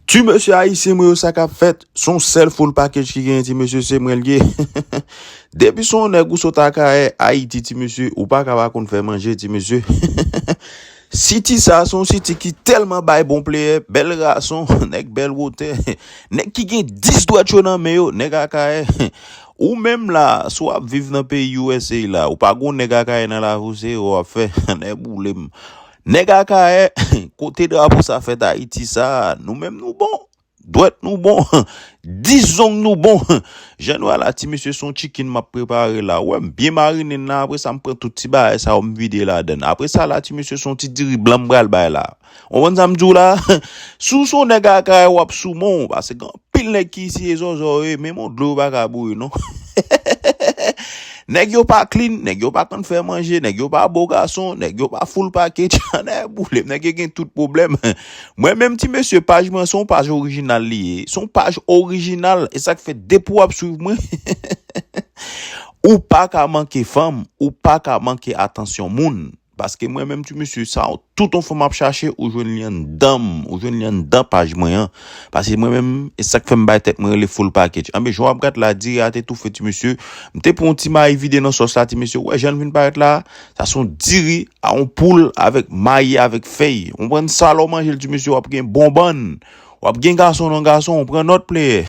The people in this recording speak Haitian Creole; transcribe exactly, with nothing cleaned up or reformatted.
Ti mesye ayisyen mwen yo, sa k ap fèt? Se yon sèl full package ki genyen, ti mesye, se mwen l ye. Depi se yon nèg ou sot Akayè, Ayiti, ti mesye, ou pa ka pa konn fè manje, ti mesye. City sa, se yon city ki tèlman bay bon player, bèl gason, nèg bèl wotè, nèg ki gen dis dwèt yo nan men yo, nèg Akayè. Ou menm la, si w ap viv nan peyi U S A la, ou pa gon nèg Akayè nan lavi w, se erè w ap fè, nèg boule m. Nèg Akayè, kote drapo sa fèt Ayiti sa, nou menm nou bon. Dwèt nou bon. Dis zong nou bon. Jan nou wè la, ti mesye, se yon chicken m ap prepare la. Ou wè m byen marine n la, apre sa m pran tout ti bagay sa yo m vide ladann. Apre sa la, ti mesye, se yon ti diri blan m pral bay la. Ou konprann sa m di w la? Si w se yon nèg Akayè, w ap sou men w, paske gen anpil nèg ki siye zòzò yo, menm yon dlo yo pa ka boure non. Nèg yo pa clean, nèg yo pa konn fè manje, nèg yo pa bo gason, nèg yo pa full package, nèg boule, nèg yo gen tout pwoblèm. Mwen menm, ti mesye, paj mwen se yon paj orijinal li ye. Se yon paj orijinal, e sa k fè depi w ap swiv mwen, ou pa ka manke fanm, ou pa ka manke atansyon moun. Paske mwen menm, ti mesye, sa tout yon fanm ap chache, ou jwenn li anndan m, ou jwenn li anndan paj mwen an. Paske mwen menm, e sa k fè m bay tèt mwen rele full package. Anben, jan w ap gad la, diri a te toufe, ti mesye. M te pran yon ti mayi vide nan sòs la, ti mesye. Ou wè jan l vin parèt la? Sa se yon diri a yon poul avèk mayi avèk fèy. Ou konprann sa, lè w manje l, ti mesye, w ap gen bon bann. W ap gen gason nan gason, w pran nòt, player.